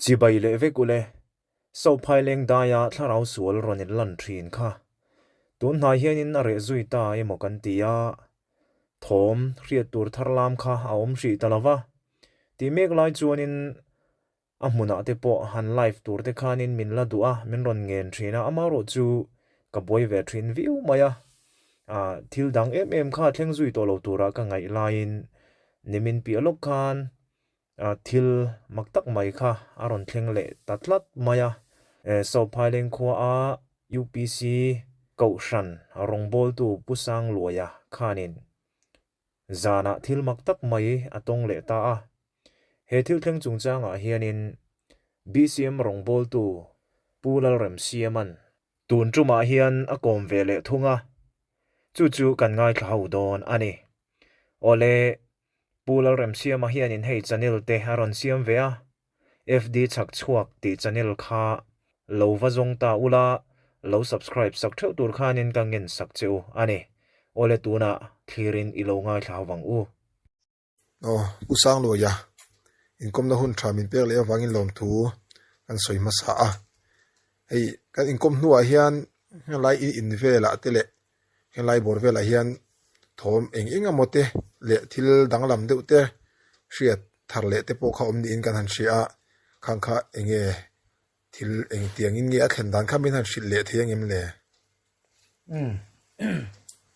Chibai leh vek ule, Sophai leng daia thlarau sual rawn in lan thin kha. Tun hnai hianin a reh zui ta emaw kan ti a, thawm hriat tur thar lam kha a awm hrih ta lo va. Tih mek lai chuanin a hmunah te pawh han live tur te khanin min la duh a, min rawn ngen thin a, amaherawh chu ka buai ve thin viau mai a. Thil dang em em kha thleng zui tawh lo tura ka ngaih laiin nimin piah lawk khan Thil mak tak mai kha a rawn thleng leh ta tlat mai a. Sophaileng khuaa UPC Kohhran rawngbawltu Pu Sangluaia khanin zanah thil mak tak mai a tawng leh ta a. He thil thleng chungchangah hianin BCM rawngbawltu Pu Lalremsiama'n tun tumah hian a kawm ve leh thung a, chu chu kan ngaithla ho dawn a ni. Awle, Pu Lalremsiama hianin hei channel te a rawn siam ve a, FD chhak chhuak tih channel kha lo va zawng ta ula, lo subscribe sak theuh tur khanin ka ngen sak che u a ni. Awle tunah thlirin i lo ngaithla ho vang u. Aw, Pu Sangluaia, inkawmna hun tha min pek leh avangin lawmthu kan sawi hmasa a. Hei kan inkawm hnuah hian helai in in velah te leh Helai bawr velah hian thawm eng eng emaw te leh thil danglam deuh te hriat thar leh te pawh kha awm niin kan han hria a, khang kha eng nge thil eng tiang in nge a thlen dan kha min han hrilh leh thei angem le? Umm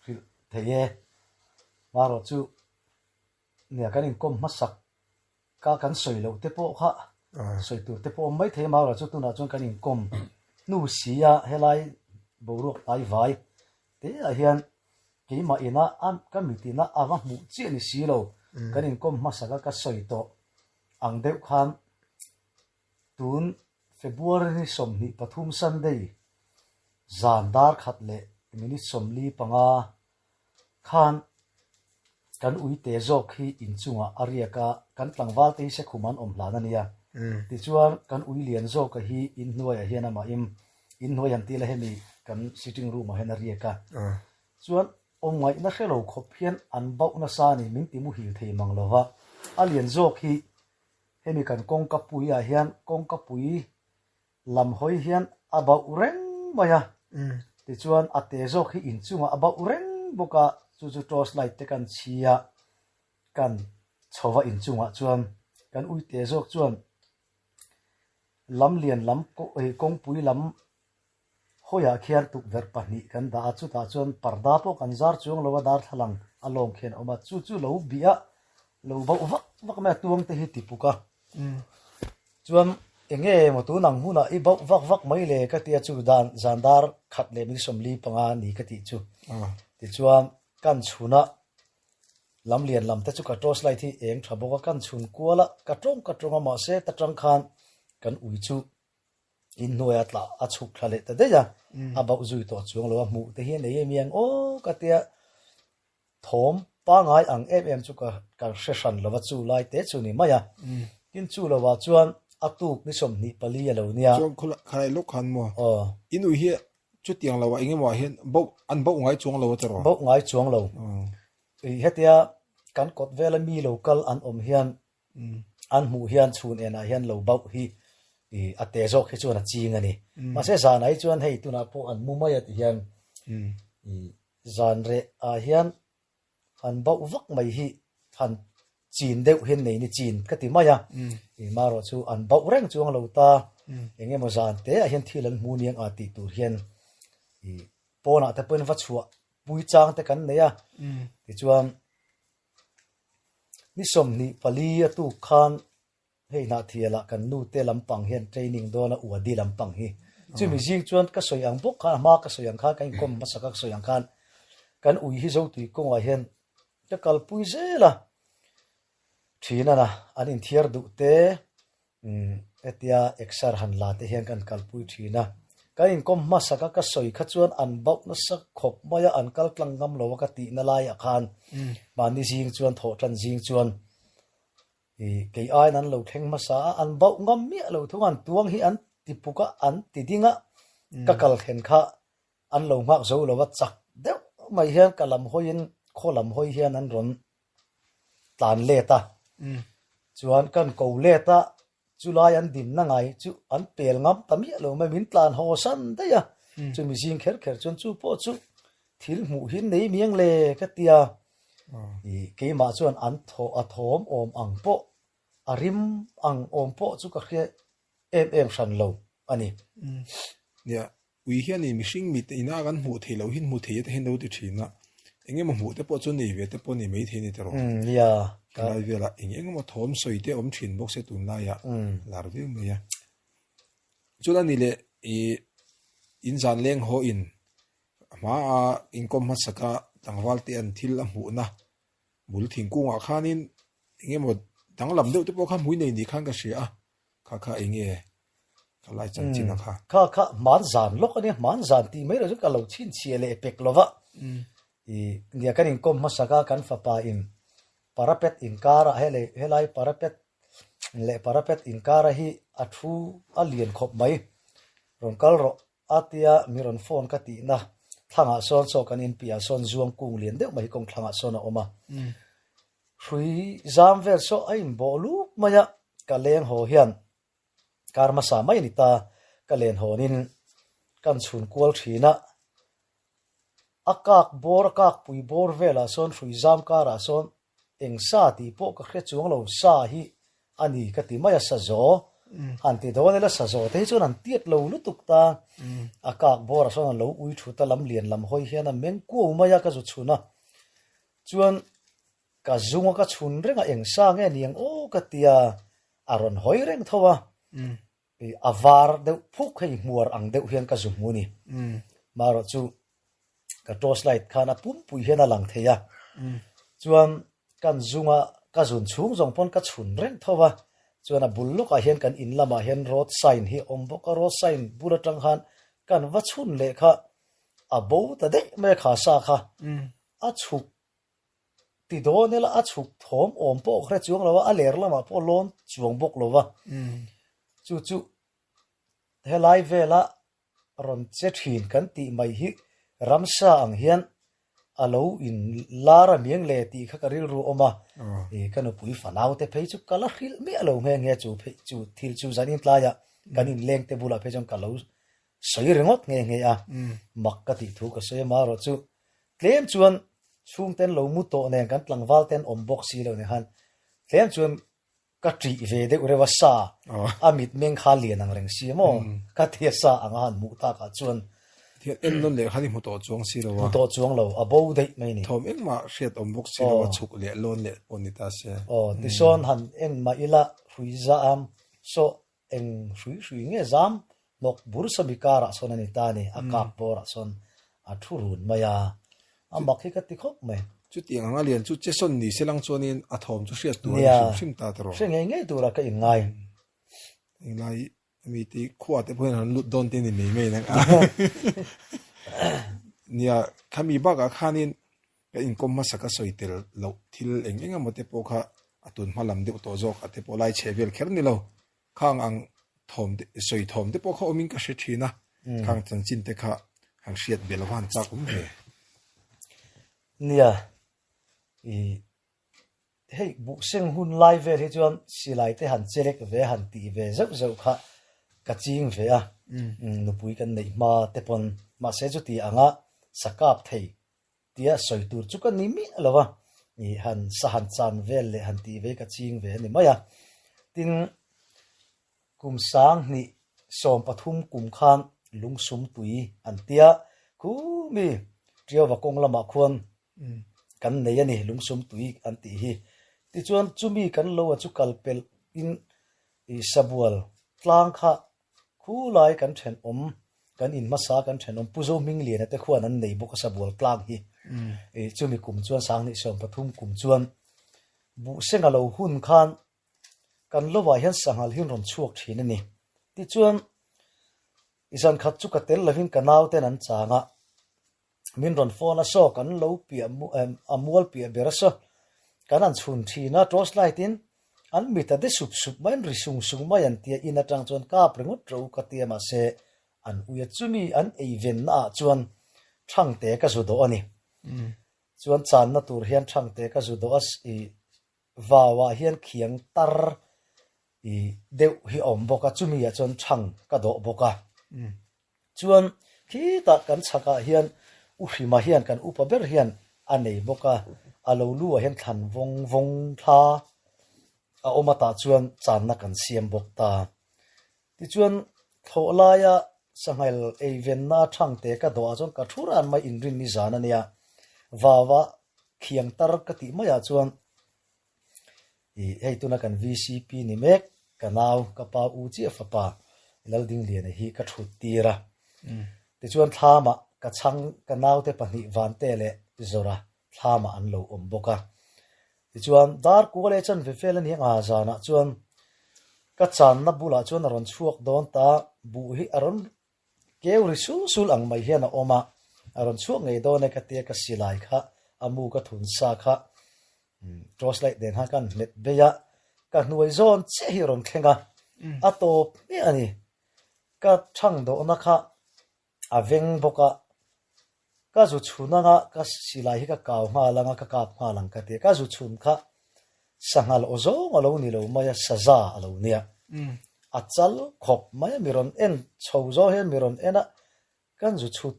hrilh thei e, marawh chu nia kan inkawm hmasak Ka kan sawi loh te pawh kha sawi tur te pawh awm mai thei a, marawh chu tunah chuan kan inkawm hnu si a, helai boruak hnai vai te ah hian keimah ina a ka mitin a a va hmuh chiah ni si lo, kan inkawm hmasak a ka sawi tawh ang deuh khan tun February ni 23 Sunday zan dar khat leh minute 45 khan Kan uite zawk hi inchungah a riak a, kan tlangval te hi sekhum an awm hlan a nia. Tichuan, kan ui lian zawka hi inhnuaiah hian amah im, inhnuai han tila hemi kan sitting room ah hian a riak a. Chuan, awmngaihna hre lo khawp hian an bauh nasa a ni, min ti muhil thei mang lo va. A lian zawk hi hemi kan kawngka pui ah hian kawngka pui lam hawi hian a bauh reng mai a, tichuan a te zawk hi inchungah a bauh reng bawk a, chu chu torch light te kan chhi a, kan chho va inchungah chuan kan ui te zawk chuan lam lian lam kawngpui lam hawiah khian tukverh pahnih kan dah a, chutah chuan parda pawh kan zar chuang lo a, darthlalang a lawng khian a awm a, chu chu lo bih a, lo bauh vak vak mai a, tuang te hi ti puk a. Chuan eng nge maw tun ang hunah i bauh vak vak mai le ka tia chu dan zan dar khat leh min 45 ni ka tih chu. Tichuan kan chhunah lam lian lam te chu ka torch light hi eng tha bawk a, kan chhun kual a, ka tawng ka tawng a mahse ta tang khan kan ui chu inhnuai a tlah a chhuk thla leh ta daih a, a bauh zui tawh chuang lo a hmuh te hian ei em i ang aw ka tia. Thawm pangai ang em em chu ka ka hre hran lova chu lai te chu ni mai a. Tin chu lovah chuan a tuk ni 24 a lo nia. Chuan khawlai khalai lawk khan maw? Aw. I nui hi chutiang lo ah eng emaw ah hian bauh an bauh ngai chuang lo a tiraw? Bauh ngai chuang lo. I hetia kan kawt vela mi lo kal an awm hian an hmuh hian chhun enah hian lo bauh hi i a te zawk hi chuan a ching a ni. Mahse zanah hi chuan hei tunah pawh an mu mai a ti hian i Zan reh ah hian han bauh vak mai hi han chin deuh hian nei ni chin ka ti mai a, ih marawh chu an bauh reng chuang lo ta, eng emaw zan te ah hian thil an hmu niang a tih tur hian ih pawnah te pawhin va chhuah pui chang te kan nei a, tichuan ni 24 a tuk khan Hei Hnahthialah kan nu te lampang hian training dawn a Uadi lampang hi. Chumi zing chuan ka sawi ang bawk khan, a hma ka sawi ang khan, kan inkawm hmasa kha ka sawi ang khan, kan ui hi Zotui kawngah hian ka kalpui zel a. Thin a na, an inthiar duh te, hetia exer han la te hian kan kalpui thin a. Kan inkawm hmasa kha ka sawi kha chuan an bauh nasa khawp mai a, an kal tlang ngam lo a ka tihna laiah khan mahni zing chuan, thawhtan zing chuan I kei aiin an lo thleng hmasa a, an bauh ngam miah lo thung a, an tuang hi an ti puk a, an ti ding a, ka kal thlen kha an lo nghak zo lo a, chak deuh mai hian ka lam hawiin khaw lam hawi hian an rawn tlan let a, chuan kan ko let a. Chulai an dinna ngai chu an pel ngam ta miah lo mai, min tlan haw san daih a, chumi zing kher kher chuan chu pawh chu thil hmuh hi nei miang le ka ti a, ih keimah chuan an thaw a thawm awm ang pawh a rim ang awm pawh chu ka hria em em hran lo a ni. Nia, Ui hian i mihring mit ina kan hmuh theih loh hin hmu thei te hian lo ti thin a, eng emaw hmuh te pawh chu nei ve te pawh ni mai thei a ni tawh. Nia. Helai velah eng eng emaw thawm sawi te awm thin bawk se tunlaiah lar viau mai a. Chuan a ni leh i in zan leng haw in a hma a inkawm hmasak a tlangval te an thil a hmuhna bul thingkungah khanin eng emaw danglam deuh te pawh kha hmui nei ni khan ka hria a. Kha kha eng nge ka lai chanchin a kha? Kha kha hman zan lawk a nia, hman zan tih mai lo chu ka lo chhinchhiah leh pek lo va. I nia kan inkawm hmasak a, kan fapa in parapet inkar ah helei helai parapet leh parapet inkar a hi a thu a lian khawp mai. Rawn kal rawh a tia mi rawn phone ka tihna thlangah sawn saw kan inpiah sawn zuang kung lian deuh mai hi kawng thlangah sawn a awm a. Hrui zam vel saw a inbawh luk mai a, ka leng haw hian kar hmasa mai a ni ta, ka len hawnin kan chhun kual thin a, a kak bawr a kak pui bawr velah sawn hrui zam karah sawn eng sa tih pawh ka hre chuang lo, sa hi a ni ka ti mai a, sa zaw han ti dawn ila sa zaw te hi chuan an tiat lo lutuk ta, a kak bawrah sawn a lo ui thut a, lam lian lam hawi hian a meng kuau mai a ka zu chhun a, Chuan ka zunga ka chhun reng a eng sa nge niang aw ka ti a, a rawn hawi reng tho a, a var deuh phuk hei hmuar ang deuh hian ka zu hmu ni. Marawh chu ka torch light khan a pumpui hian a lang thei a, chuan kan zunga ka zun chhung zawng pawn ka chhun reng tho a, chuan a bul lawkah hian kan in lamah hian road sign hi a awm bawk a, road sign bul atang khan kan va chhun leh kha a bo ta daih mai a kha sa kha. A chhuk ti dawn ila a chhuk thawm awm pawh hre chuang lo a, a ler lamah pawh lawn chuang bawk lo va. Chu chu helai vela rawn che thin kan tih mai hi ramsa ang hian a lo in lar a miang le tih kha ka rilru a awm a. Ka nupui fanau te phei chu ka la hrilh miah lo nghe nghe chu phei chu thil chu zanin tlaiah kan inleng te bulah phei chuan ka lo sawi ringawt nghe nghe a, mak ka tih thu ka sawi a, marawh chu tlem chuan chhungten lo mu tawh nen kan tlangval ten awm bawk si lo nen khan tlem chuan ka ṭih ve deuh reuh a, sa a mit meng kha lian ang reng si maw ka ti a, sa ang a han hmuh takah chuan Thian en nawn leh khan i hmu tawh chuang si lo a. Hmu tawh chuang lo, a bo daih mai ni. Thawm engmah hriat awm bawk si lo a, chhuk leh lawn leh pawh ni ta se. Aw, tisawn han en mah ila hrui zam sawh Eng hrui hrui nge zam hnawk bur sawmi karah sawn a ni ta a ni, a kap bawrah sawn a thu run mai a, a mak hi ka ti khawp mai. Chutiang anga lian chu che sawn ni se lang chuanin a thawm chu hriat tur a ni hrim hrim ta tawh. Hre ngei ngei tura ka inngai. Englai mi te khua te pawhin an lut dawn te ni mai mai nang a. Nia, khami bakah khanin Ka inkawm hmasa ka sawi tel loh thil eng eng emaw te pawh kha a tun hma lam deuh tawh zawk a te pawh lai chhe vel kher ni lo. Khang ang thawm te sawi thawm te pawh kha awmin ka hre thin a, khang chanchin te kha han hriat belh va han chak awm ve. Nia, i hei buhseng hun lai vel hi chuan silai te han chelek ve han tih ve zeuh zeuh kha ka ching ve a, nupui kan neih hma te pawn mahse chuti anga sakap thei Tia sawi tur chu ka ni miah lo a, i han sa han chan vel leh han tih ve ka ching ve a ni mai a. Tin, kum 20 13 kum khan lungsum tui an tia, khu mi Tiauva kawng lamah khuan kan nei a ni lungsum tui an tih hi. Tichuan chumi kan lo a chu kal pelh in i sabual tlang kha Khulai kan thenawm, kan in hmasa kan thenawm Pu Zohmingliana te khuan an nei bawk a sabual tlang hi. Chumi kum chuan 2013 kum chuan buhseng a lo hun khan kan lovah hian sanghal hi an rawn chhuak thin a ni. Tichuan i zan khat chu ka tel lovin ka nauten an chang a, Min rawn phone a saw kan lo piah a mual piah ber a saw kan han chhun thin a torch light in an mit a de sup sup mai an ri sung sung mai an tia in atang chuan kap ringawt ro ka tia mahse an ui a chumi an ei ven na ah chuan thangte ka zu dawh a ni chuan chan na tur hian thangte ka zu dawh a i vau ah hian khiang tar. I deuh hi a awm bawk a, chumi ah chuan chhang ka dawh bawk a. Chuan khitah kan chhakah hian U Hrima hian kan upa ber hian a nei bawk a, a lo lu ah hian thlan vawng vawng thla a awm a tah chuan channa kan siam bawk ta. Tichuan thlawh laia sanghal ei venna thangte ka dawh ah chuan ka thu ran mai inrin ni zan a nia, vava khiang tar ka tih maiah chuan Ih, hei tuna kan VCP ni mek, ka nau, ka pa u chiah fapa Laldingliana hi ka thut tir a. Tichuan thlamah ka chhang ka naute pahnih Vante leh Zawra thlamah an lo awm bawk a. Tichuan dar kua leh chanve vel a ni ang a, zanah chuan ka channa bulah chuan a rawn chhuak dawn ta, buh hi a rawn Keu ri sul sul ang mai hian a awm a, a rawn chhuak ngei dawn e ka tia ka silai kha a mu ka thun sa kha torch light nen khan kan hmet bei a, ka hnuai zawn chiah hi a rawn thleng a, a tawp hmiah a ni. Ka chhang dawhna kha a veng bawk a, ka zu chhun anga ka silai hi ka kau nghal anga ka kap nghal ang ka tia, ka zu chhun kha Sanghal aw zawng a lo ni lo mai a, saza a lo nia. A chal khawp mai a, mi rawn en chho zawng hian mi rawn en a, kan zu chhut,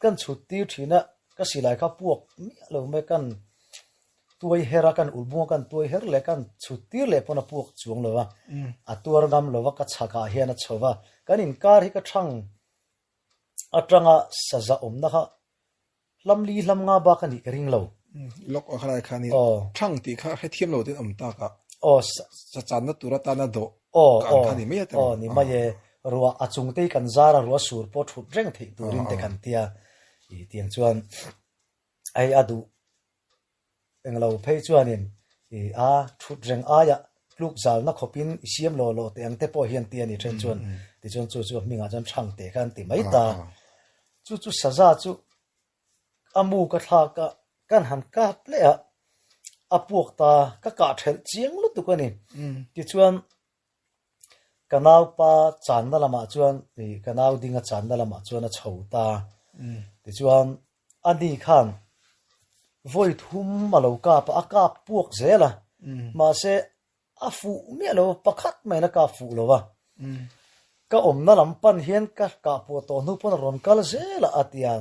kan chhut tir thin a, ka silai kha puak miah lo mai, kan tuai her a, kan ulh bung a, kan tuai her leh kan chhut tir leh pawn a puak chuang lo a, a tuar ngam lo a, ka chhakah hian a chho va, kan inkar hi ka thang atanga saza awmna kha Hlam li hlam nga bak a nih ka ring lo. Lawk a khalai khan i thang tih kha hrethiam lo ten awm tak a. Sa channa tur atana dawh ka ang kha ni mai a tawh. Aw ni mai e. Ruah a chung te hi kan zar a ruah sur pawh thut reng theih turin te kan tia. I tiang chuan hei a duh Englo phei chuanin i a thut reng aia tluk zalna khawpin i siam law law teh ang te pawh hian ti a ni then chuan tichuan chu chu a hmingah chuan thang teh kha an ti mai ta. Chu chu saza chu a mu ka thlak a, kan han kap leh a, a puak ta ka kah thelh chiang lutuk a ni. Tichuan Ka naupa channa lamah chuan ih ka nau dinga channa lamah chuan a chho ta. Tichuan a ni khan vawi thum a lo kap a, a kap puak zel a. Mahse a fuh miah lo, pakhat maiin a kap fuh lo a. Ka awmna lam pan hian ka kah puah tawh hnu pawn a rawn kal zel a, a ti a.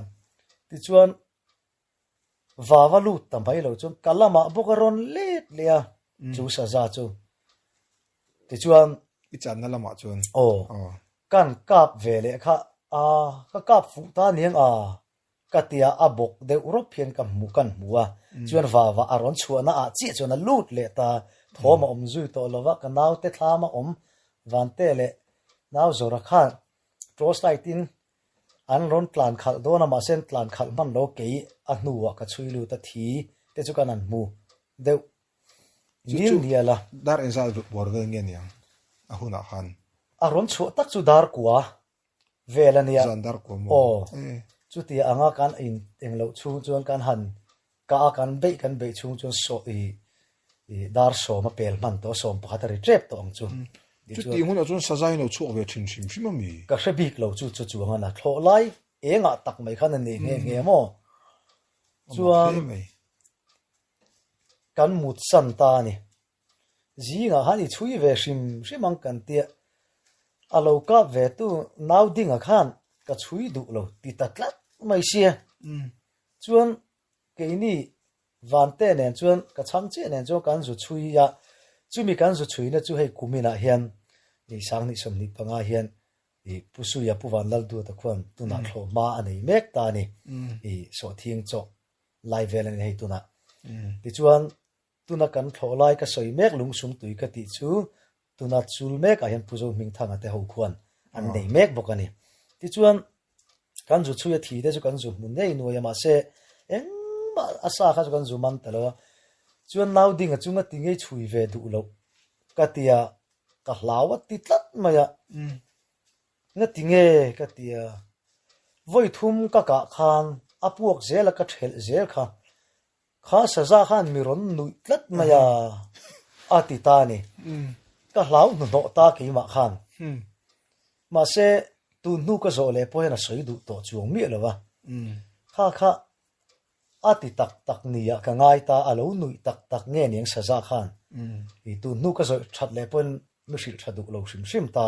Tichuan Vava lut ta mai lo chuan ka lamah bawk a rawn let leh a, chu saza chu. Tichuan. I channa lamah chuan. Aw. Kan kap ve leh kha a, ka kap fuh ta aniang a, ka tia a bawk deuh rawp hian ka hmu kan hmu a. Chuan vava a rawn chhuahna ah chiah chuan a lut leh ta, thawm a awm zui tawh lo va, ka naute thlam a awm Vante leh nau Zawra khan torch light in An rawn tlan khalh dawn a, mahse an tlan khalh hman lo kei a hnuah ka chhui lut a, thi te chu kan han hmu deuh nil nial a. Dar engzat buar vel nge niang a hunah khan? A rawn chhuah tak chu dar kua vel a nia. Zan dar kua maw? Aw, chutia anga kan in engloh chhung chuan kan han Ka a kan beih kan beih chhung chuan saw i i dar sawm a pel hman tawh a, sawm pakhat a ri tep tawh ang chu. Chuti hunah chuan saza in lo chhuak ve thin hrim hrim a mi? Ka hre bik lo chu chu chuang a na thlawh lai engah tak mai khan a nei nghe nghe maw? Chuan kan mut san ta a ni. Zingah khan i chhui ve hrim hrim ang kan tia, a lo kap ve tu nau dingah khan ka chhui duh lo ti ta tlat mai sia. Chuan keini Vante nen chuan ka chhang chiah nen chuan kan zu chhui a, chumi kan zu chhuina chu hei kuminah hian i Sanghnih 25 hian i Pu Suia Pu Vanlalduata khuan tunah thlawh hma a nei mek ta a ni, i sawhthing chawh lai vel a ni hei tunah. Tichuan Tuna kan thlawh lai ka sawi mek lungsum tui ka tih chu tuna chul mek ah hian Pu Zo Hmingthanga te ho khuan an nei mek bawk a ni. Tichuan kan zu chhui a thi te chu kan zu hmu ngei nuai a mahse engmah a sa kha chu kan zu man ta lo a. Chuan nau ding a chunga ti ngei chhui ve duh loh ka tia ka hlau a ti tlat mai a. Nga ti nge ka tia vawi thum ka kah khan a puak zel a ka thelh zel kha Kha saza khan mi rawn nuih tlat mai a, a ti ta a ni. Ka hlau hnuhnawh ta keimah khan. Mahse, tun hnu ka zawh leh pawh hian a sawi duh tawh chuang miah lo a. Kha kha a ti tak tak nia ka ngai ta, a lo nuih tak tak nge niang saza khan. Tun hnu ka zawih that leh pawhin. mi hrilh tha duh lo hrim hrim ta.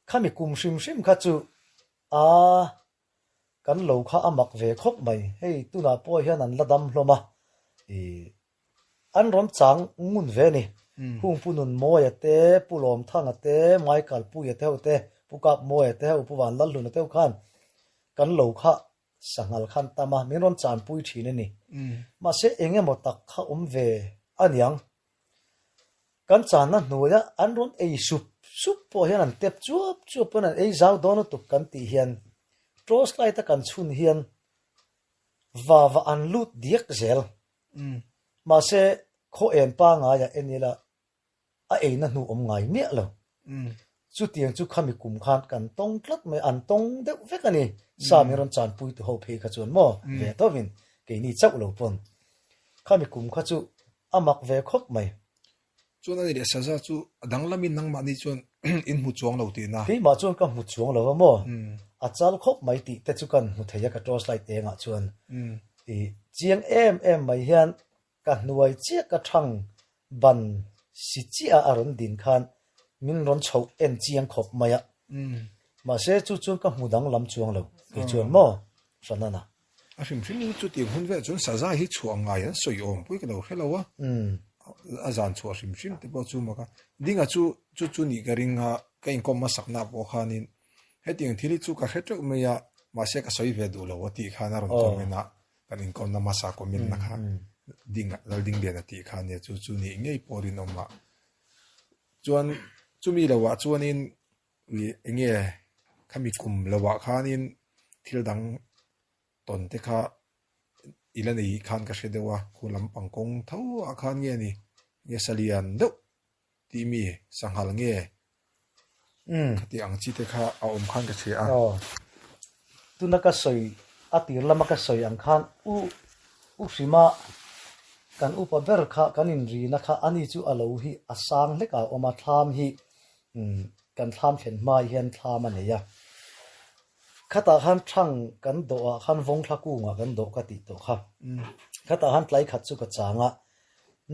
Khami kum hrim hrim kha chu a kan lo kha a mak ve khawp mai. Hei tunah pawh hian an la dam hlawm a, ih an rawn chang ngun ve a ni. Hung Pu Nunmawia te, Pu Lawmthanga te, Michael Puia te ho te, Pu Kapmawia te ho, Pu Vanlalhluna te ho khan kan lo kha Sanghal khan tam a, min rawn chanpui thin a ni. Mahse eng emaw tak kha awm ve a niang. Kan channa hnuaia an rawn ei sup sup pawh hian an tep chuap chuap pawn an ei zau dawn lutuk kan tih hian torch light a kan chhun hian vava an lut diak zel. Mahse khaw en pangaia en ila a eina hnu awm ngai miah lo. Chutiang chu khami kum khan kan tawng tlat mai, an tawng deuh vek a ni. Sa min rawn chanpui tu ho phei kha chuan maw ve tawhin keini chauh lo pawn. Khami kum kha chu a mak ve khawp mai. Chuan a ni leh saza chu a danglamin nangmahni chuan in hmu chuang lo tihna. Keimah chuan ka hmu chuang lo a maw? A chal khawp mai tih te chu kan hmu thei a ka torchlight engah chuan. I chiang em em mai hian Ka hnuai chiah ka thang ban si chiah a rawn din khan min rawn chhoh en chiang khawp mai a. Mahse chu chuan ka hmu danglam chuang lo kei chuan maw Hranana. A hrim hrim in chutiang hun vel chuan saza hi chhuah ngai an sawi awm pui ka lo hre lo a, a zan chhuah hrim hrim te pawh chu mak a. Dinga chu chu chu nih ka ring a, ka inkawm hmasakna pawh khanin hetiang thil hi chu ka hre teuh mai a, mahse ka sawi ve duh lo a tih khan a rawn comment a. Kan inkawmna hmasa comment na kha ding lal ding lian a tih kha nia chu chu nih ngei pawh rinawm a. Chuan chumi lohah chuanin ih eng nge khami kum lohah khanin thil dang tawn te kha i la nei khan ka hre deuh a khu lampang kawng tho ah khan nge ni nge salian deuh tih mi sanghal nge khati ang chi te kha a awm khan ka hria a. Aw. Tuna ka sawi a tir lama ka sawi ang khan u u hrima kan upa ber kha kan inrina kha ani chu a lo hi a sang hlek a awm a thlam hi kan thlam thlen hma hian thlam a nei a. Khatah khan thang kan dawh ah khan vawngthla kungah kan dawh ka tih tawh kha. Khatah khan tlai khat chu ka chang a,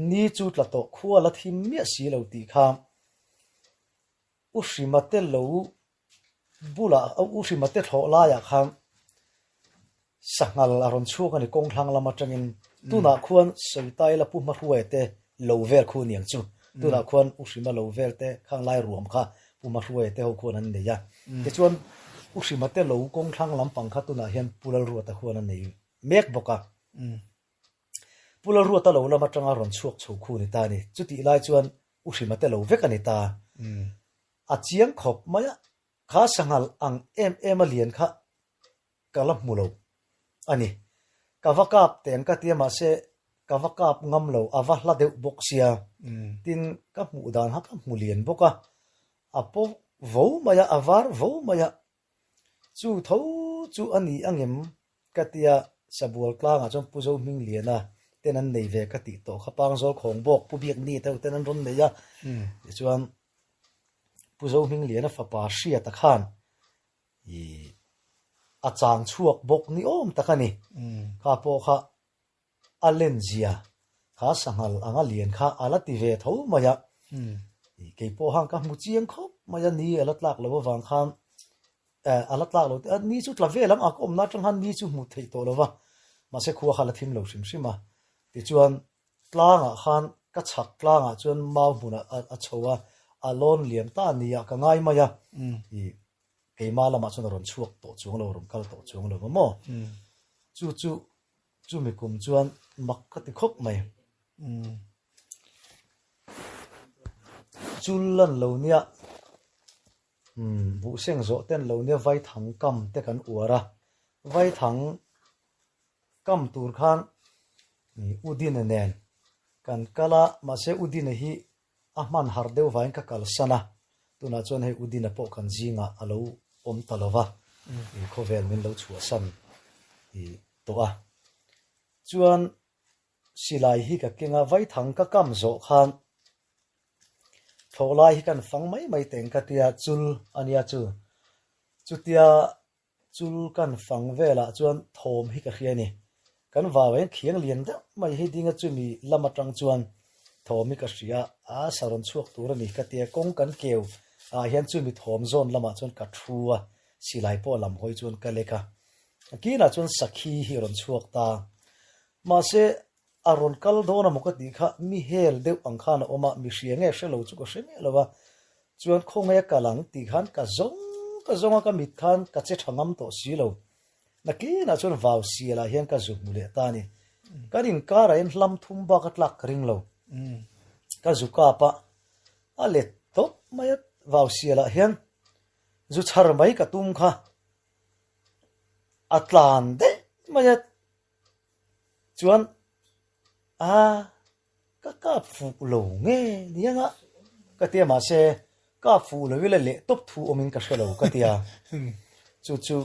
Ni chu tla tawh khua la thim miah si lo tih kha U Hrima te lo bulah U Hrima te thlawh laiah khan sanghal a rawn chhuak a ni kawng thlang lam atangin tunah khuan Sawitaila Pu Hmahruaia te lo vel khu niang chu tunah khuan U Hrima lo vel te khang lai ruam kha Pu Hmahruaia te ho khuan an nei a tichuan U Hrima te lo kawng thlang lampang kha tunah hian Pu Lalruata khuan a nei mek bawk a. Pu Lalruata lo lam atanga rawn chhuak chho khu ni ta a ni. Chutih lai chuan U Hrima te lo vek a ni ta. A chiang khawp mai a, kha sanghal ang em em a lian kha ka la hmu lo a ni. Ka va kap teng ka tia mahse ka va kap ngam lo, a va hla deuh bawk sia. Tin, ka hmuh dan kha ka hmu lian bawk a, a paw vo mai a, a var vo mai a. Chu tho chu a ni angem ka tia Sabual tlangah chuan Pu Zohmingliana ten an nei ve ka tih tawh kha Pangzawl khawng bawk Pu Biakni te ho ten an rawn nei a tichuan Pu Zohmingliana fapa Hriata khan ih a chang chhuak bawk ni awm tak a ni kha pawh kha A len zia kha sanghal anga lian kha a la ti ve tho mai a, kei pawh hang ka hmu chiang khawp mai a, ni a la tlak lo avang khan eh a la tlak lo a, ni chu tla vel ang a ka awmna atang khan ni chu hmuh theih tawh lo va, mahse khua kha la thim lo hrim hrim a, tichuan tlangah khan ka chhak tlangah chuan mau hmunah a chho a, a lawn liam ta a nia ka ngai mai a, ih keimah lamah chuan a rawn chhuak tawh chuang lo, a rawn kal tawh chuang lo va maw, chu chu Chumi kum chuan mak ka ti khawp mai. Chul lan lo nia, buhseng zawh ten lo nia vaithang kam te kan uar a. Vaithang kam tur khan Udina nen kan kal a, mahse Udina hi a hman har deuh vangin ka kalsan a, tunah chuan hei Udina pawh kan zingah a lo awm ta lo va, khawvel min lo chhuahsan tawh a. Chuan silai hi ka keng a, vaithang ka kam zawh khan thlawhlai hi kan fang mai mai teng ka tia, chul a nia chu. Chutia Chul kan fang velah chuan thawm hi ka hria a ni. Kan vau hian khiang lian deuh mai hi dinga chumi lam atang chuan Thawm hi ka hria a, sa rawn chhuak tur a ni ka tia, kawng kan keu ah hian chumi thawm zawn lamah chuan ka thu a, silai pawh lam hawi chuan ka lek a, a kinah chuan sakhi hi a rawn chhuak ta. Mahse, a rawn kal dawn a maw ka tih kha mi hel deuh ang khan a awm a, mi hria nge hre lo chu ka hre miah lo a, chuan khawngaih a kal ang tih khan ka zawng ka zawng a, ka mit khan ka che tha ngam tawh si lo. Nakinah chuan vau sialah hian ka zu hmu leh ta a ni. Kan inkarah hian hlam thum bak a tlak ka ring lo. Ka zu kap a, a let tawp mai a, vau sialah hian zu chhar mai ka tum kha a tlan daih mai a, chuan a Ka kap fuh lo nge ni anga ka tia mahse kap fuh lo ila leh tawp thu awmin ka hre lo ka tia. Chu chu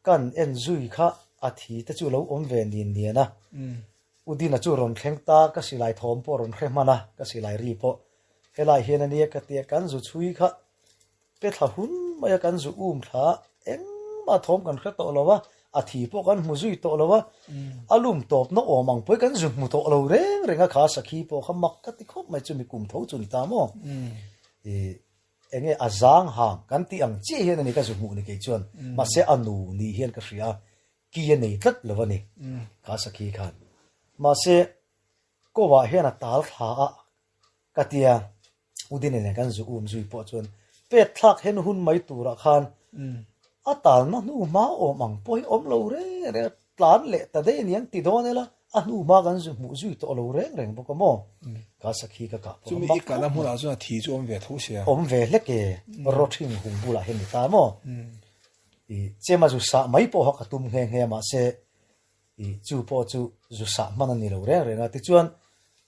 kan en zui kha a thi te chu lo awm ve nin nian a. Udina chu rawn thleng ta ka silai thawm pawh rawn hre hman a, ka silai ri pawh helai hian a nia ka tia kan zu chhui kha Pe thla hun mai a kan zu um thla a, engmah thawm kan hre tawh lo a, a thi pawh kan hmu zui tawh lo a, a lum tawpna awm ang pawh hi kan zu hmu tawh lo reng reng a, kha sakhi pawh kha mak ka ti khawp mai chu mi kum tho chu ni ta maw? Ih enge a zang hang kan tih ang chiah hian a ni ka zu hmuh ni kei chuan, mahse a nu ni hian ka hria a, ki a nei tlat lo a ni kha sakhi khan, mahse kawah hian a tal thla a ka tia. Udine nen kan zu um zui pawh chuan pet thlak hen hun mai turah khan a talna hnu hma awm ang pawh hi awm lo reng reng a, tlan leh ta daih a ni ang ti dawn ila a hnu hma kan zu hmuh zui tawh lo reng reng bawk a maw? Ka sakhi ka kah pawh Chumi i kalna hmunah chuan a thi chu awm ve tho sia. Awm ve hlek e, rawthing hung bulah hian ni ta maw? I chem a zu sah mai pawh kha ka tum nghe nghe mahse I chu pawh chu zu sah hman a ni lo reng reng a, tichuan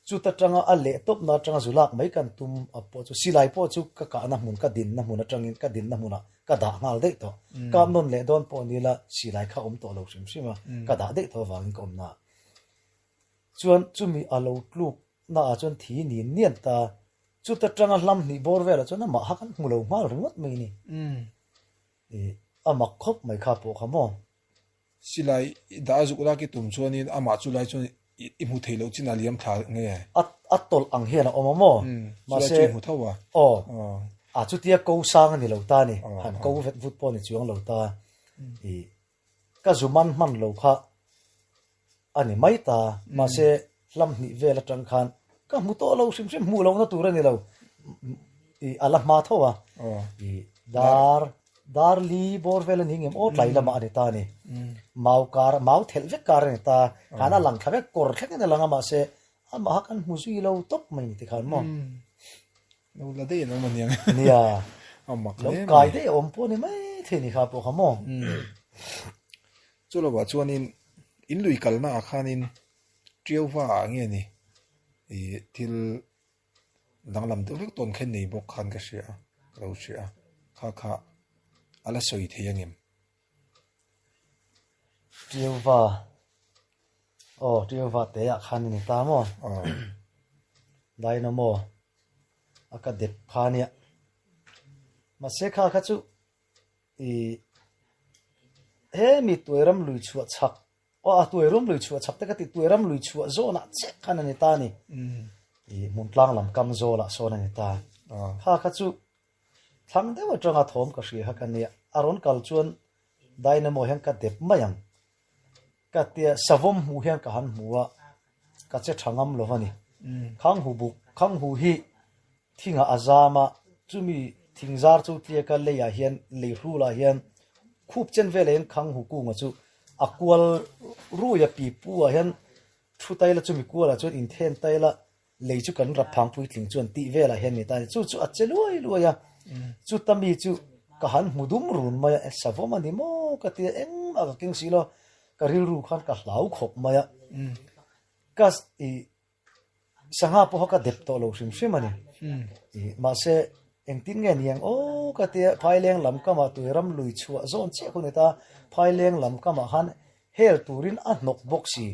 chuta tanga a leh tawpna atanga zu lak mai kan tum a pawh chu silai pawh chu ka kahna hmun ka dinna hmun atangin ka dinna hmunah ka dah nghal daih tawh. Kap nawn leh dawn pawh ni la silai kha awm tawh lo hrim hrim a, ka dah daih tawh avangin ka awmna ah chuan chumi a lo tluk na ah chuan thi nin nian ta, chuta tanga hlam hnih bawr velah chuan amah kha kan hmu lo nghal ringawt mai ni. I a mak khawp mai kha pawh kha maw. Silai i dah a zuk lak i tum chuanin amah chu lai chuan i hmu thei loh chin a liam thla nge? A a tawlh ang hian a awm a maw? Mahse, chu lai chu i hmu tho a. Aw, a chutia ko sang a ni lo ta a ni, han ko vet vut pawh a ni chuang lo ta. I ka zu man hman lo kha a ni mai ta, mahse hlam hnih vel atang khan ka hmu tawh lo hrim hrim, hmuh lohna tur a ni lo, i a la hma tho a, i dar dar li bawr vel a ni ngem aw tlai lamah a ni ta a ni, mau kar mau thelh vek kar a ni ta, khan a lang thla vek kawr thlengin a lang a mahse amah kha kan hmu zui lo tawp mai ni tikhan maw. Lo la daih an awm a niang. Nia. A mak hle mai. Lo kai daih a awm pawh a ni mai thei ni kha pawh kha maw. Chu lovah chuanin in lui kalna ah khanin Tiauva ah nge ni ih thil danglam deuh hlek tawn kha nei bawk khan ka hria a, ka lo hria a, kha kha a la sawi thei angem? Tiauva aw Tiauva te ah khan a ni ta maw? Dynamo a ka dep kha nia mahse kha kha chu ih hemi tuairam lui chhuah chhak Aw a tuairum lui chhuah chak te ka ti tuairam lui chhuah zawnah chiah khan a ni ta a ni. Ih hmun tlang lam kam zawlah sawn a ni ta. Kha kha chu thlang deuh atanga thawm ka hria kha ka nia. A rawn kal chuan dynamo hian ka dep mai ang. Ka tia savawm hmuh hian ka han hmu a, ka che tha ngam lo a ni. Khanghu buk, khanghu hi Thingah a zam a, chumi thing zar chu tliaka leiah hian lei hrulah hian khup chen velah hian khang hu kunga chu a kual rui a, pipu ah hian thu taila chumi kualah chuan inthen taila lei chu kan rap phang puitling chuan tih velah hian ni ta a ni. Chu chu a che luai luai a, chuta mi chu ka han hmu dum run mai a, savawm a ni maw ka ti a, engmah ka keng si lo, ka rilru khan ka hlau khawp mai a, ka ih Sangha pawh ka dep tawh lo hrim hrim a ni. Mahse, engtin nge ni ang aw ka tia Phaileng lam kamah tuiram lui chhuah zawn chiah khu ni ta, Phaileng lam kamah khan hel turin a hnawk bawk si,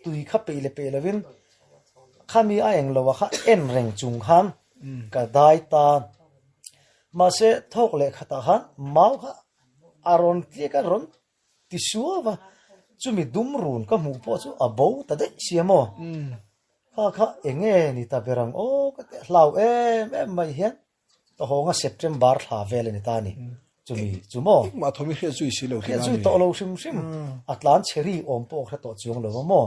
tui kha peih leh peih lovin khami a eng lo a kha en reng chung khan ka dai ta. Mahse, thawk leh khatah khan mau kha a rawn tliak a, rawn Ti suau a, chumi dum run ka hmuh pawh chu a bo ta daih sia maw? Kha kha enge ni ta ber ang aw ka ti a, hlau em em mai hian ka hawnga September thla vel a ni ta a ni. Chumi chu maw? Engmah thawm i hriat zui si lo Hriat zui tawh lo hrim hrim. A tlan chhe ri awm pawh ka hre tawh chuang lo a maw?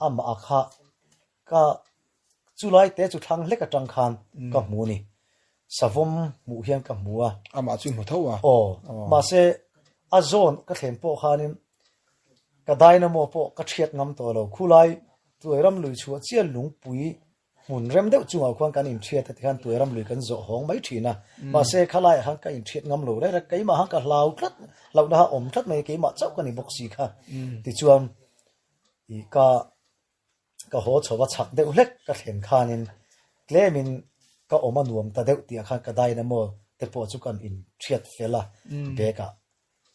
Amah a kha ka chulai te chu thlang hlek atang khan ka hmu a ni. Savawm hmuh hian ka hmu a. Amah chu i hmu tho a? Aw. Mahse a zawn ka thlen pawh khanin Ka dynamo pawh ka thiat ngam tawh lo. Khulai Tuairam lui chhuah chiah lungpui hmun rem deuh chungah khuan kan inthiat a tikhan Tuairam lui kan zawh hawng mai thin a. Mahse khalaiah khan ka inthiat ngam lo reng reng. Keimah khan ka hlau tlat, hlauhna kha awm tlat mai keimah chauh ka ni bawk si kha. Tichuan ih ka ka haw chho a chhak deuh hlek ka thlen khanin tlemin ka awm a nuam ta deuh tih ah khan ka dynamo te pawh chu kan inthiat fel a bag ah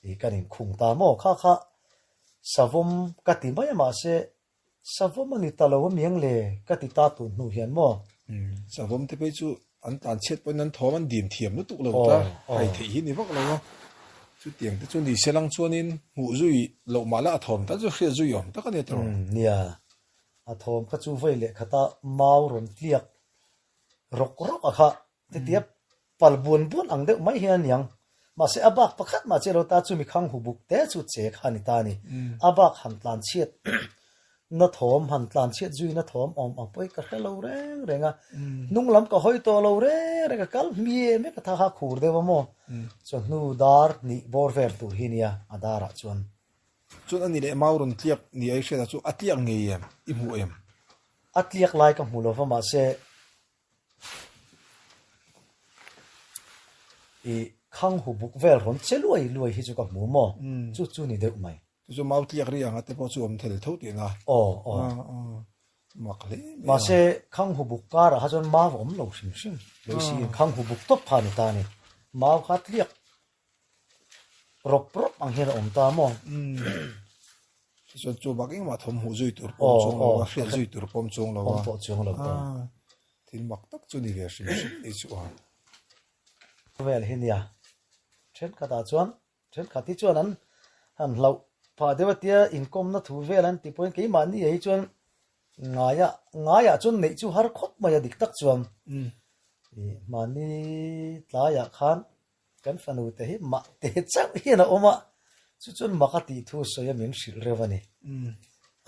I kan inkhung ta maw? Kha kha savawm ka ti mai a mahse savawm a ni ta lo a miang le ka ti ta tun hnu hian maw? Savawm te phei chu an tlan chhiat pawhin an thawm an dim thiam lutuk lo ta, hai theih hi ni vak lo a. Chutiang te chu ni se lang chuanin hmuh zui loh mah la a thawm tal chu hriat zui awm tak a nia tawh. Nia, a thawm kha chu vawi leh khata mau rawn tliak rawk rawk a kha Titia pal buan buan ang deuh mai hian a niang. Mahse a bak pakhat mah che lo ta chu mikhang hu buk te chu che kha a ni ta a ni. A bak han tlan chhiat na thawm, han tlan chhiat zui na thawm awm ang pawh hi ka hre lo reng reng a. Hnung lam ka hawi tawh lo reng reng a, kal hmie mek a tha kha khur deuh a maw. Chawhnu dar hnih bawr vel tur hi nia a darah chuan. Chuan a ni leh mau rawn tliak ni a i hriat ah chu a tliak ngei em? I hmuh em? A tliak lai ka hmu lova mahse I khang hu buk vel rawn che luai luai hi chu ka hmu maw? Chu chu ni deuh mai. Chu chu mau tliak ri anga te pawh chu awm thel tho tihna. Aw aw. Mak hle mai a. Mahse khang hu buk karah kha chuan mau a awm lo hrim hrim. Loisi in khang hu buk tawp kha a ni ta a ni. Mau kha tliak rawp rawp ang hian a awm ta maw? Chuan chu bak engmah thawm hmuh zui tur pawm chuang lo a, hriat zui tur pawm chuang lo a. Awm pawh chuang lo ta. Thil mak tak chu ni ve hrim hrim ni chu a. Vel hi nia. Thenkhatah chuan, thenkhat hi chuan an han hlauh phah deuh a tia inkawmna thu vel an ti pawhin keimahni ah hi chuan ngaiah ngaiah chuan neih chu har khawp mai a dik tak chuan. Mahni tlaiah khan Kan fanu te hi mah te chauh hian a awm a, chu chuan mak a tih thu sawi a min hrilh reuh a ni.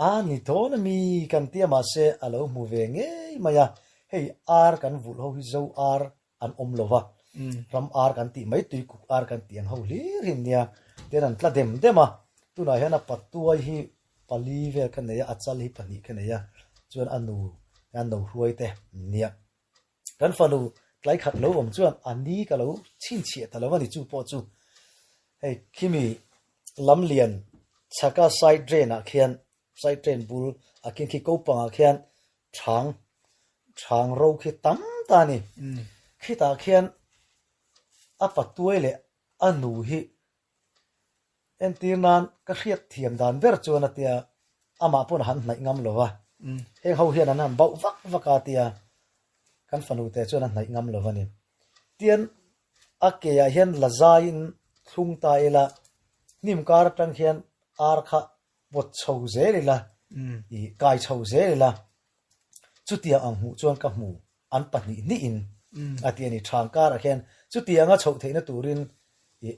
A ni dawn a mi kan ti a mahse a lo hmu ve ngei mai a, hei ar kan vulh ho hi zo ar an awm lo va, ram ar kan tih mai tuikuk ar kan tih ang ho hlir hi nia, tian an tla dem dem a, tunah hian a patuai hi pali vel ka nei a, a chal hi pahnih ka nei a, chuan a nu hian no hruai te nia. Kan fanu tlai khat lo awm chuan a ni ka lo chhinchhiah ta lo a ni chu pawh chu hei khimi lamlian chhaka side drain ah khian side drain bul a khin khi kopang ah khian thang thang ro khi tam ta a ni khitah khian a patuai leh a nu hi Entir nan ka hriat thiam dan ber chuan a tia, amah pawn a han hnaih ngam lo va, heng ho hian an han bauh vak vak a tia, kan fanu te chuan a hnaih ngam lo va ni. Tian a ke ah hian la zaiin thlung ta ila, hnim kar atang hian ar kha pawt chho zel ila, ih kai chho zel ila, chutiang ang hmuh chuan ka hmu an pahnih hnihin a ti a ni. Thang karah khian chutianga chhoh theihna turin ih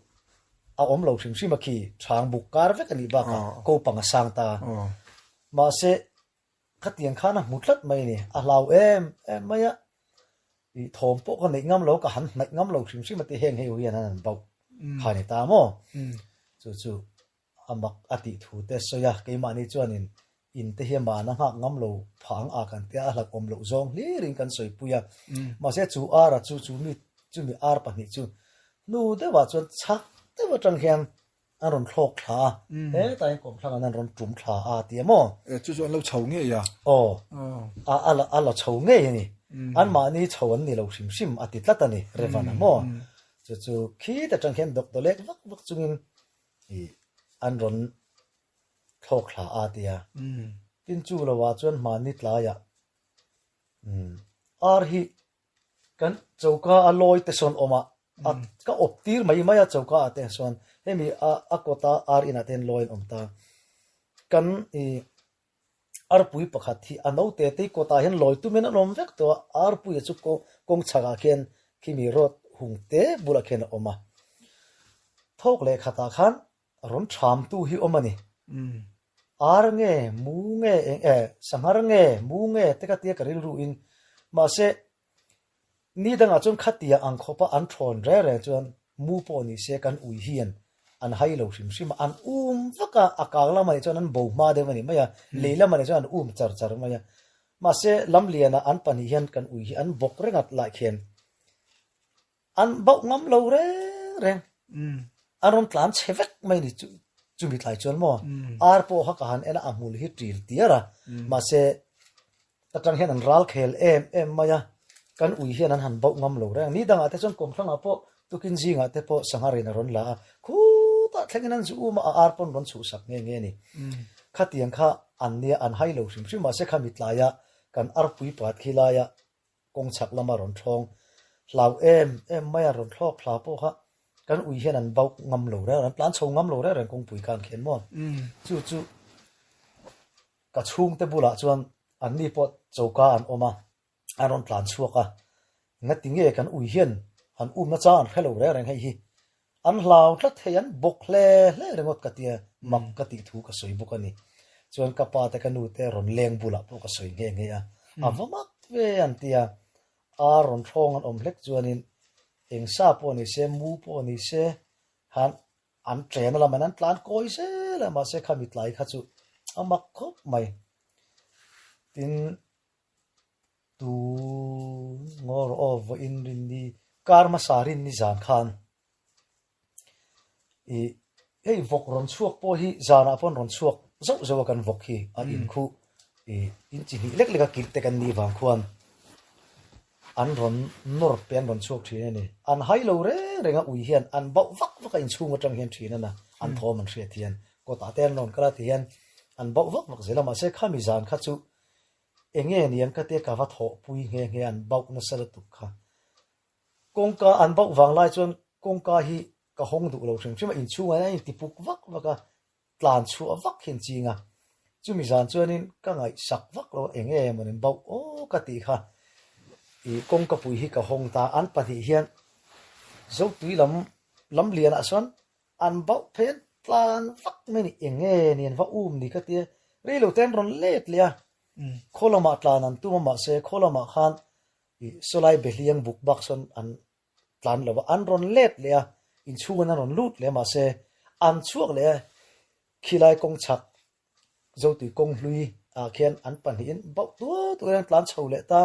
a awm lo hrim hrim a khi thang buk kar vek a nih bakah ko pang a sang ta. Mahse khatiang khan a hmu tlat mai a ni. A hlau em em mai a, ih thawm pawh ka neih ngam lo, ka han hnaih ngam lo hrim hrim a ti heng hei hian an han bauh kha a ni ta maw? Chu chu A mak a tih thu te sawi a, keimahni chuanin in te hi man a nghak ngam lo phang a kan tia a hlauhawm loh zawng hlirin kan sawipui a. Mahse chu ar a chu chu mi chumi ar pahnih chu hnu deuhah chuan chhak deuh atang hian an rawn thlawk thla a, hetah hian kawmthlang an rawn tum thla a ti a maw? E chu chu an lo chho ngei a. Aw, a a a la chho ngei a ni. Anmahni chho an ni lo hrim hrim a ti tlat a ni Revan a maw? Chu chu khit atang hian dawkdawlek vak vak chungin I an rawn thlawk thla a tia. Tin chu lo ah chuan hmani tlaiah ar hi kan choka a lawi te sawn awm a, a ka awp tir mai mai a choka ah te sawn hemi a a kawta ar inah te hian lawi an awm ta. Kan i. Arpui pakhat hi a naute te kawtah hian lawi tumin an awm vek tawh a, arpuia chu kawng chhakah khian khimi road hung te bulah khian a awm a. Thawk leh khatah khan rawn thamtu hi awm a ni. Ar nge, mu nge, eng eh, sanghar nge, mu nge te ka tia ka rilru in. Mahse, Ni dangah chuan khatia ang khawpa an thawn reng reng chuan mu pawh ni se kan ui hian an hai lo hrim hrim a, an um vak a, a kang lamah nih chuan an bo hma deuh a ni mai a, lei lamah nih chuan an um char char mai a. Mahse, lamliana an pahnih hian kan ui hi an bawk reng a lai khian an bauh ngam lo reng reng. An rawn tlan chhe vek mai a ni chu chumi tlai chuan maw ar pawh kha ka han en a, a hmul hi ṭil tiar a, mahse Atang hian an ral khel em em mai a, kan ui hian an han bauh ngam lo reng. Ni dangah te chuan kawmthlangah pawh tukin zingah te pawh sangha rin a rawn la a, khutah thlengin an zu um a, a ar pawn rawn chhuhsak nghe nghe a ni. Khatiang kha an nia an hai lo hrim hrim mahse khami tlaia kan arpui pat khi laia kawng chhak lama rawn thawng hlau em em mai a, rawn thlawk thla pawh kha kan ui hian an bauh ngam lo reng, an tlan chho ngam lo reng reng kawngpui khan khian maw. Chu chu Ka chhungte bulah chuan anni pawh choka an awm a, an rawn tlan chhuak a, ngati nge kan ui hian han umna chang an hre lo reng reng hei hi. An hlau tlat hei an bawk hle hle ringawt ka tia mak ka tih thu ka sawi bawk a ni. Chuan ka pa te ka nu te rawn leng bulah pawh ka sawi nghe nghe a, a va mak ve an tia, ar rawn hrawng an awm hlek chuanin eng sa pawh ni se mu pawh ni se han An ṭen a lam an tlan kawi zel a, mahse khami tlai kha chu a mak khawp mai. Tin, tun ngaw rawh aw vawiin rinni kar hmasa rinni zan khan ih hei vawk rawn chhuak pawh hi zanah pawh an rawn chhuak zauh zauh a kan vawk hi a inkhuh ih in chi hnih lek lek a kilh te kan nih vang khuan An rawn nawr pe an rawn chhuak thin a ni. An hai lo reng reng a ui hian an bauh vak vak a inchhung atang hian thin a na an thawm an hriat hian kawtah te an rawn kal a ti hian an bauh vak vak zel a mahse khami zan kha chu enge niang ka tia ka va thawhpui nghe nghe an bauh nasa lutuk kha. Kawngka an bauh vang lai chuan kawngka hi ka hawng duh lo hrim hrim a inchhungah hian a intipuk vak vak a tlan chhuah vak hian ching a, chumi zan chuanin ka ngaihsak vak lo eng nge maw nen bauh aw ka tih kha ih kawngkapui hi ka hawng ta, an pahnih hian Zotui lam lam lianah chuan an bauh phei an tlan vak mai a ni, eng nge ni an va um ni ka tia, rei lo te an rawn let leh a, khaw lamah tlan an tum a mahse khaw lamah khan ih sawlai behliang buk bak sawn an tlan lo a, an rawn let leh a, inchhungin an rawn lut leh a, mahse an chhuak leh a, khilai kawng chhak Zotui kawng hlui ah khian an pahnihin bauh tual tual in an tlan chho leh ta,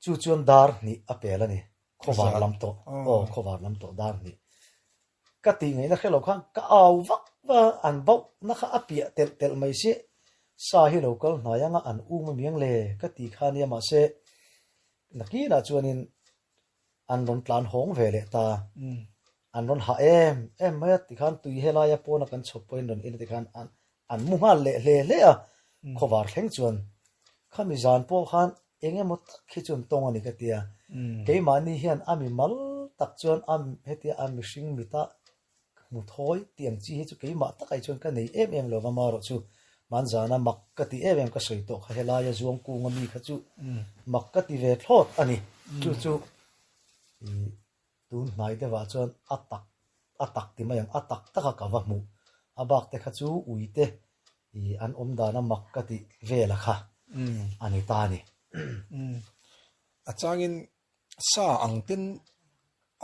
chu chuan dar hnih a pel a ni, khawvar lam tawh, aw khawvar lam tawh dar hnih. Ka tih ngaihna hre lo khan ka au vak va, an bauh na kha a piah telh telh mai si, sa hi lo kal hnai anga an um a miang le ka ti kha nia mahse nakinah chuanin an rawn tlan hawng ve leh ta, an rawn hah em em mai a tikhan tui helaia pawna kan chhawp pawhin rawn in a tikhan an an mu nghal leh hle hle a, khawvar thleng chuan khami zan pawh khan eng emaw tak hi chu an tawng a ni ka ti a, keimahni hian a mi mal tak chuan a hetia a mihring mita hmu thawi tih ang chi hi chu keimah takah hi chuan ka nei em em lo va marawh chu hmanzana mak ka ti em em ka sawi tawh kha helaia zuang kunga mi kha chu mak ka ti ve thlawt a ni chu chu ih Tun hnai deuhah chuan a tak a tak ti mai ang, a tak taka ka va hmuh. A bak te kha chu ui te ih an awm dan a mak ka tih vel a kha a ni ta a ni. A changin sa ang ten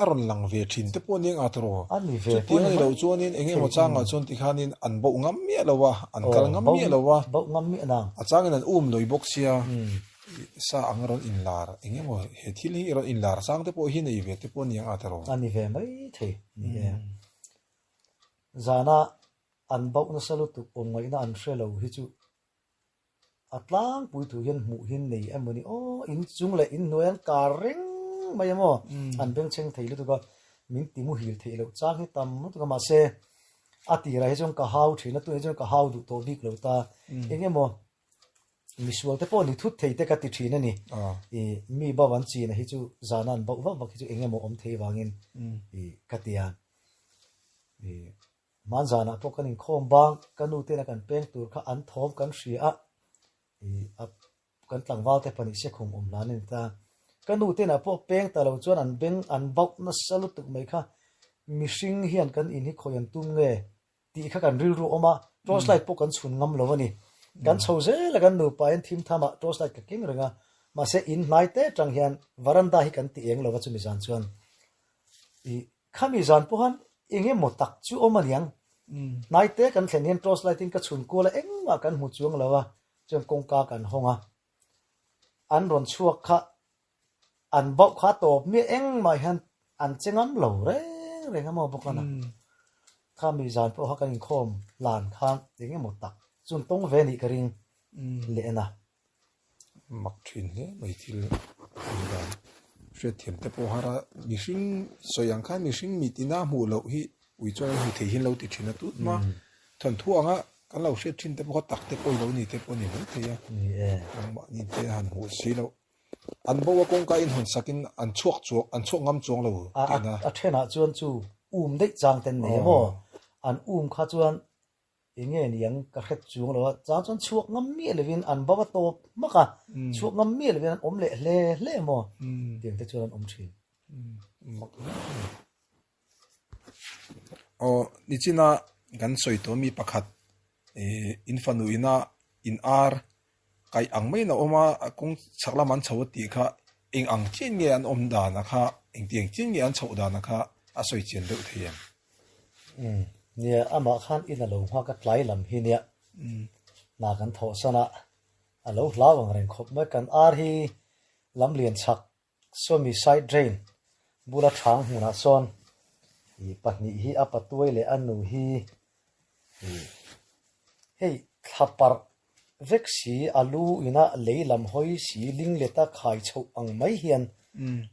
a rawn lang ve thin te pawh nia ngah tawh. A ni ve pawh Chutiang a ni loh chuanin eng emaw changah chuan tikhanin an bauh ngam miah lo a, an kal ngam miah lo a. Bauh ngam miah nang. A changin an um lui bawk sia. Sa ang a rawn inlar, eng emaw he thil hi rawn inlar sang te pawh hi nei ve te pawh a ni ang a tawh. A ni ve mai thei ni e. Zana an bauh nasa lutuk awm ngaihna an hre lo hi chu a tlangpui thu hian hmuh hi nei emaw ni aw, in chung leh in hnuai an kar reng mai emaw an bengchheng thei lutuk a, min ti muhil theih loh chang hi tam lutuk a mahse a tirah hi chuan ka hau thin a, tunah hi chuan ka hau duh tawh bik lo ta, eng emaw Misual te pawh ni thut thei te ka ti thin a ni. I mi bauh an china hi chu zana an bauh vak vak hi chu eng emaw awm thei vangin i ka ti a. I Hmanzanah pawh kan inkhawm bang, ka nu tena kan peng tur kha an thawm kan hria a, ih a kan tlangval te pahnih sekhum awm hlan a ni ta. Ka nu tenah pawh peng ta lo chuan an beng an bauh nasa lutuk mai kha, mihring hian kan in hi khawi an tum nge tih kha kan rilru awm a, torch light pawh kan chhun ngam lo a ni. Kan chho zel a kan nupa hian thim tham ah torch light ka keng reng a, mahse in hnai te atang hian varanda hi kan ti eng lo va chumi zan chuan ih khami zan pawh khan eng emaw tak chu awm a niang. Hnai te kan thlen hian torch light in ka chhun kual a engmah kan hmu chuang lo a, chuan kawngka kan hawng a, an rawn chhuak kha An bauh kha tawp miah engmah hian an che ngam lo reng reng a maw bawk a na. Kha mi zan pawh kha kan inkhawm hlan khan eng emaw tak chun tawng ve nih ka ring leh a na. Mak thin hle mai thil awm dan hriatthiam te pawh har a, mihring sawi ang khan mihring mi tina hmuh loh hi ui chuan an hmu thei hian lo ti thin a tut hma thawnthu anga kan lo hriat thin te pawh kha tak te pawh i lo ni te pawh a ni maithei a, nangmahni te han hmuh si loh. An bo a kawngka in hawn sakin an chhuak chuang an chhuak ngam chuang lo tihna. A thenah chuan chu um daih chang ten nei maw? An um kha chuan eng nge niang ka hret chuang lo a, chang chuan chhuak ngam miah lovin an bo a tawp hmak a, chhuak ngam miah lovin an awm leh hle hle maw? Tiang te chuan an awm thin. Aw nichina kan sawi tawh mi pakhat ih in fanu ina in ar kaih ang maiin a awm a, a kawng chhak lamah an chho a tih kha eng ang chian nge an awm dan a kha engtiang chian nge an chhoh dan a kha a sawi chian deuh thei em? Umm nia amah khan in a lo nghak a tlai lam hi nia hna kan thawh san a, a lo hlau ang reng khawp mai kan ar hi lam lian chhak Sawmi side drain bula thang hmunah sawn ih pahnih hi a patuai leh a nu hi ih hei thla parh vek si a lu ina lei lam hawi si ling leta khai chhoh ang mai hian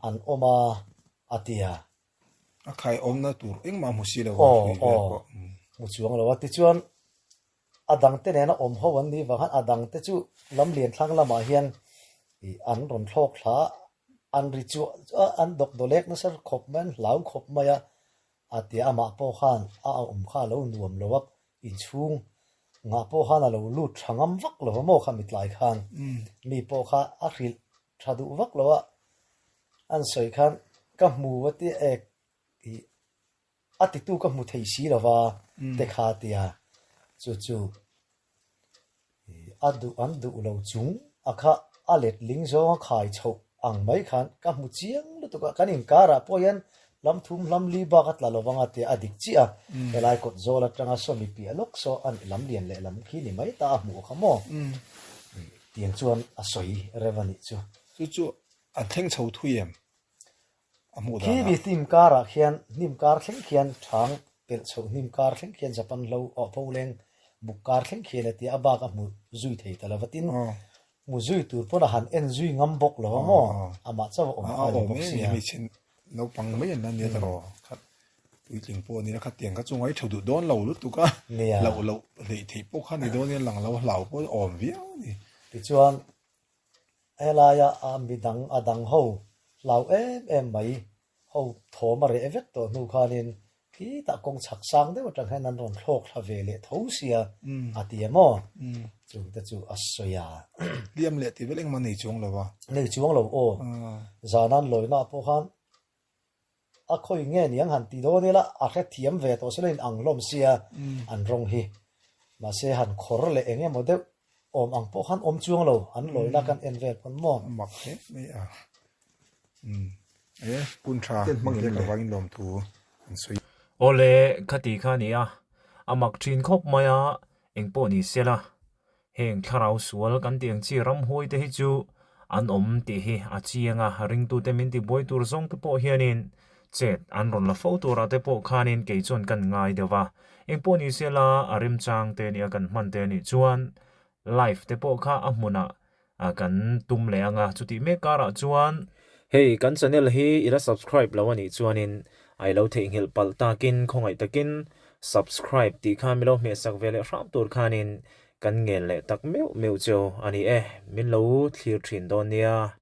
an awm a a ti a. A khai awmna tur engmah hmu si lo a hrui vel pawh. Hmu chuang lo a tichuan A dangte nena awm ho an nih vang khan a dangte chu lam lian thlang lamah hian ih an rawn thlawk thla a, an ri chuah chuah a, an dawk dawlek nasa khawp mai, an hlau khawp mai a, a ti a, amah pawh khan a awm kha a lo nuam lo a, inchhung ngah pawh khan a lo lut tha ngam vak lo a maw kha mitlai khan, mi pawh kha a hrilh tha duh vak lo a, an sawi khan ka hmu a tia ek ih A titu ka hmu thei si lova te kha tia chu chu a duh an duh lo chung a kha a letling zawnga khai chhoh ang mai khan ka hmu chiang lutuk a, kan inkarah pawh hian hlam thum hlam li bak a tla lo vang a tia a dik chiah a, helai kawt zawl atanga sawmi piah lawk saw a lam lian leh lam khi ni mai ta a hmuh kha maw tiang chuan a sawi rev a nih chu. Chu chu an thleng chho thui em? A hmuh danah. Khi hnim karah khian hnim kar thleng khian thang pelh chhoh hnim kar thleng khian Japan hlo aw pho leng buk kar thleng khian a tia a bak a hmu zui thei ta lo va tin hmu zui tur pawn a han en zui ngam bawk lo a maw amah chauh a awm kha a ni bawk sia. Hmeichhe naupang mai an la nia ta rawh khat puitling pawh a ni la khatiang kha chu ngai tha duh dawn lo lutuk a hlauh loh hleih theih pawh kha ni dawn in a lang lo hlau pawh a awm viau a ni. Tichuan Helaia a midang a dang ho hlau em em mai ho thawm a reh vek tawh hnu khanin khitah kawng chhak sang deuh atang hian an rawn thlawk thla ve leh tho sia a ti em aw? Chungte chu a sawi a. Hliam leh tih vel engmah nei chuang lo a. Nei chuang lo aw. Zanan lawina pawh khan A khawi nge niang han ti dawn ila a hrethiam ve tawh sela in ang hlawm sia an rawng hi. Mahse han khawr leh eng emaw deuh awm ang pawh khan awm chuang lo an lawi la kan en vel pawn maw. A mak hle mai a. Umm e hun tha hmang em le vangin lawmthu an sawi. Awle khati kha a ni a, a mak thin khawp mai a, engpawh ni sela Heng thlarau sual kan tih ang chi ramhuai te hi chu an awm tih hi a chiang a, ringtute min tibuai tur zawng te pawh hianin chet an rawn la fo turah te pawh khanin kei chuan kan ngai deuh va. Engpawh ni sela a remchang te nia kan hman te anih chuan live te pawh kha a hmunah kan tum leh ang a, chutih mek karah chuan Hei kan channel hi i la subscribe lo anih chuanin a i lo theihnghilh palh takin khawngaih takin subscribe tih kha mi lo hmehsak ve leh hram tur khanin kan ngel leh tak meuh meuh cheu a ni e, min lo thlir thin dawn nia.